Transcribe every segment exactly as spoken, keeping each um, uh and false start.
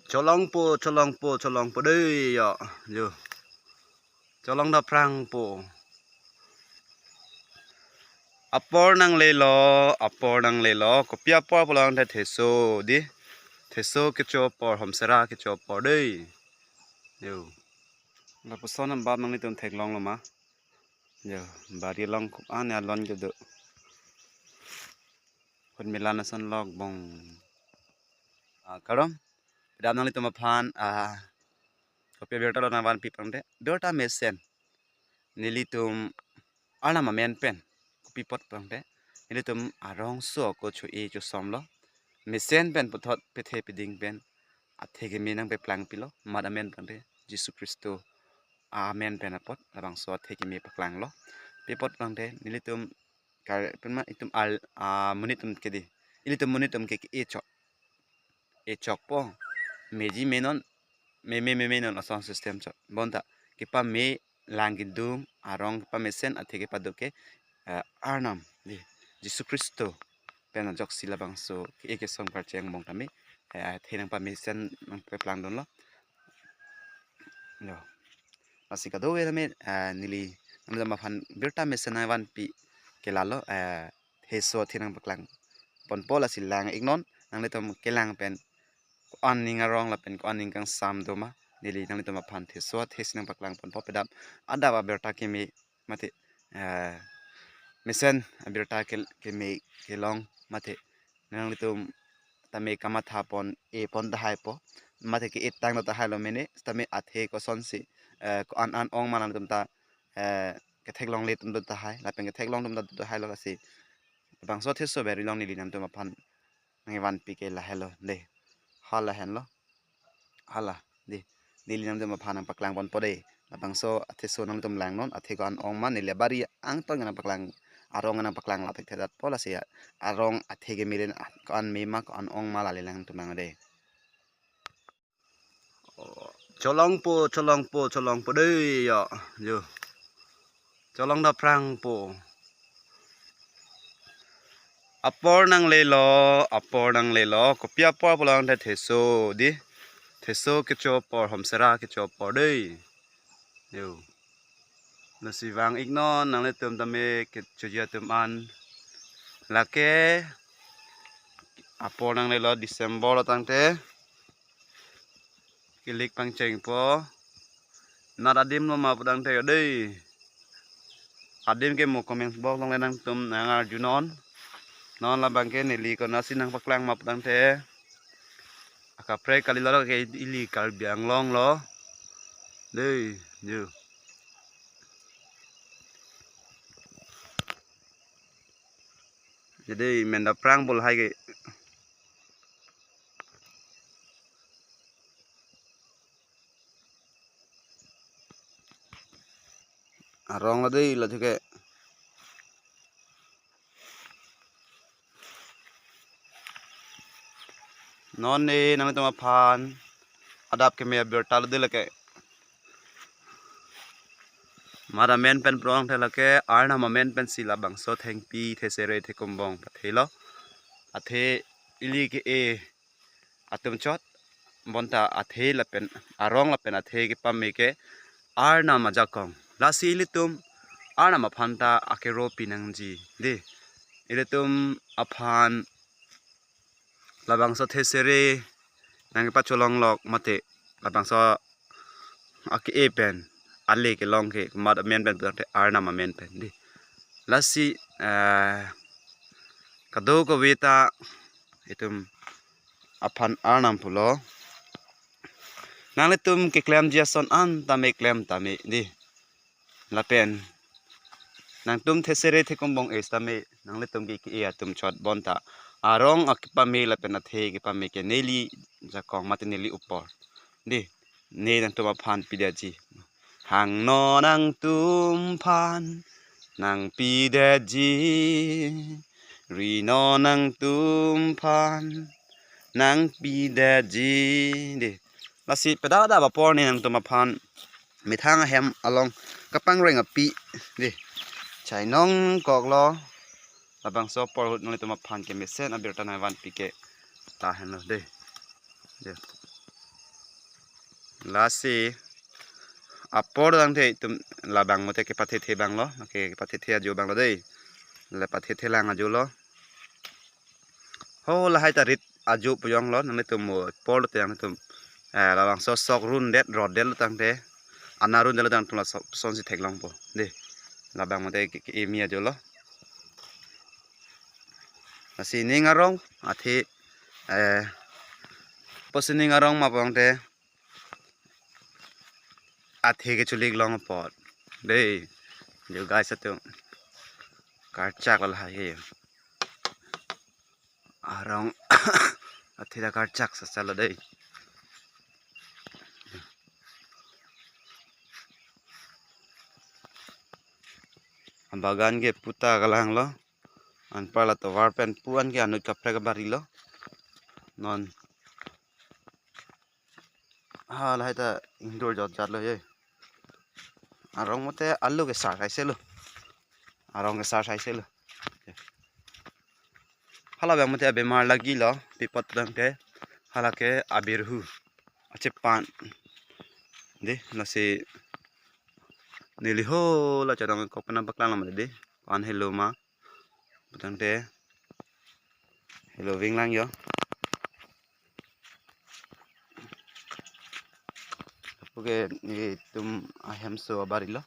Cholongpo, cholongpo, cholongpo dei yo. Yo. Cholong dapprangpo. Apor nanglelo, apor nanglelo. Kopi apor pulo tangte theso dei. Theso kecho apor, homsera kecho apor dei. Yo. Lapuson angbap nanglitum theklonglo ma. Yo, bari along ko-an alon kedo. Hut melan ason lok bong. Ah, kardom. Pini nanglitum aphan, ah, kopi abirta lo nangvanpi tangte. Birta mesen. Nelitum Arnam amen pen. Kopi apot tangte. Nelitum arongso ako cho-e chosomlo. Mesen pen puthot pethe peding pen athe keme nangpeplang pilo. Mat amen tangte Jisu Khristo amen pen apot labangso athe keme paklanglo. Pi apot tangte nelitum kar pen ma itum al, ah, monit atum ke dei. Ilitum monit atum ke, ke-e chok. E chokpo. Meji menon, meme meme non ason system chot. Bonta kepame lang kedung, arong kepamesen athe kepaduk ke, eh, Arnam dei, Jisu Khristo pen ajoksi labangso ke-e kesom karcheng angbong tame, eh, athe nangpamesen nangpeplang dunlo. Yo. Lasi kadokave tame, eh, neli nanglitum aphan birta mesen nangvanpi ke lalo, eh, theso athe nangpaklang ponpo, lasi lang iknon, nanglitum kelang pen ko-an aning arong lapen ko-an aning kangsam do ma, neli nanglitum aphan theso athe si nangpaklang ponpo. Pedap adap abirta keme mate, eh, mesen abirta ke, keme kelong mate nanglitum tame kamatha pon, e pon tahai po. Mate ke-e tang do tahailo mene, tame athe kosonsi, eh, ko-an an ong ma nangtum ta, eh, ketheklongle atum do tahai, lapen ketheklong atum ta do tahailo, lasi labangso theso beri long neli nangtum aphan nangvanpi ke lahelo dei. Hala henlo. Hala dei. Neli nangtum aphan nangpaklang ponpo dei. Labangso atheso nangtum langnon, athe ko-an ong ma neli bari angton nangpaklang, arong nangpaklang la thekthedetpo, lasi arong athe keme len ko-an me ma ko-an ong ma lale nangtum lang dei. Cholongpo, cholongpo, cholongpo dei yo. Yo. Cholong dapprangpo. Apor nanglelo, apor nanglelo. Kopi apor pulo tangte theso dei. Theso kecho apor, homsera kecho apor dei. Yo. Lasi vang iknon nanglitum tame kechoji atum an. Lake apor nanglelo, December lo tangte. Kilik pangchengpo. Nat adim lo ma pu tangte dei. Adim ke mo comment box along le nangtum nangarjunon. Non labang ke neli konatsi nangpaklang ma pu tangte, akaprek kalilo ke ili Karbi Anglong lo. Dei, yo. Jadi men dapprangpo lahai ke. Arong lo dei, lo thuke. Non ne nanglitum aphan adap keme abirta lo dei lake. Mat amen pen prong the lake, Arnam amen pensi labangso thengpi, thesere, thekumbong pathelo. Athe ili ke-e atum chot, bonta athe lapen arong lapen athe kepame ke Arnam ajakong. Lasi ilitum Arnam aphan ta akero pinangji dei. Ilitum aphan labangso thesere nangkepacholonglok mate labangso ake-e pen ale kelong ke mat amen pen pu tangte Arnam amen pen dei. Lasi, eh, kadokave ta itum aphan Arnam pulo. Nanglitum keklemji ason an tame klem tame dei. Lapen nangtum thesere thekumbong e setame nanglitum ke ke-e atum chot, bonta arong akepame lapen athe kepame ke neli jakong mate neli apor dei. Ne nangtum aphan pidetji. Hangno nangtum aphan nangpidetji. Rino nangtum aphan nangpidetji dei. Lasi pedap adap apor ne nangtum aphan methang ahem along kapangreng api dei. Chainong koklo. Labangso apor ahut nanglitum aphan kemesen abirta nangvanpi ke ta henlo dei. Dei. Lasi apor tangte itum labang mate kepathethe abang lo, ke kepathethe ajo abang lo dei. La pathethe lang ajo lo. Ho lahai ta rit ajo pu jong lo, nanglitum mo apor te nanglitum, eh, labangso sok run det rot det lo tangte, ana run det lo tangte laso, lasonsi theklongpo dei. Labang mate ke, ke imi ajo lo. Lasi ning arong athe, eh, pusi ning arong ma pu tangte athe ke chulik long apot dei. Jo guys atum, karchak lahai ke. Arong athe ta karchak sasa lo dei. Bagan ke puta kalang lo. Anparla tovar pen pu an ke anut kaprek abari lo. Non ha lahai ta indur jot jat lo ye. Arong mate alu ke sar sai se lo. Arong ke sar sai se lo. Hala abang mate abemar lagi lo, pi apot tangte hala ke abirhu, achepan. Dei, lasi neli ho la chadong kok pen nangpaklang lo mate dei. Ko-an helo ma pu tangte, helo ving lang jo. Puke nelitum ahemso abari lo.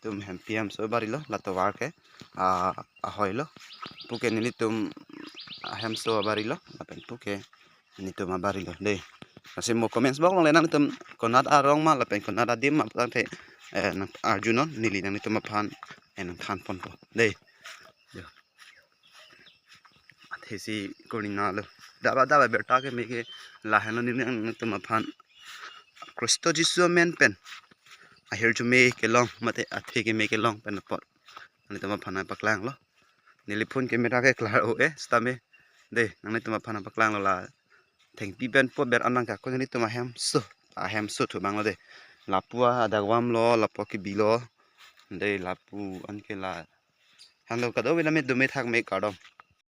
Itum hempi hemso abari lo, la tovar ke, ah, ahoi lo. Puke nelitum ahemso abari lo, lapen puke nelitum abari lo dei. Lasi mo comments box along le nanglitum konat arong ma lapen konat adim ma pu tangte, eh, nang arjunon, neli nanglitum aphan, eh, nangthanponpo dei. Jo. Athesi kurina lo. Daba daba birta keme ke lahenlo, neli nanglitum aphan Khristo Jisu amen pen ahirjume kelong mate athe keme kelong pen apot nanglitum aphan nangpaklang lo. Neli phone camera ke klar o-e sitame dei, nanglitum aphan nangpaklang lo la thengpi pen po ber anang ka ko nelitum ahemso, ahemso thu abang lo dei. Lapu adagvam lo, lapu kebi lo dei, lapu an ke la. Hanglo kado vela me dome thak me kardom.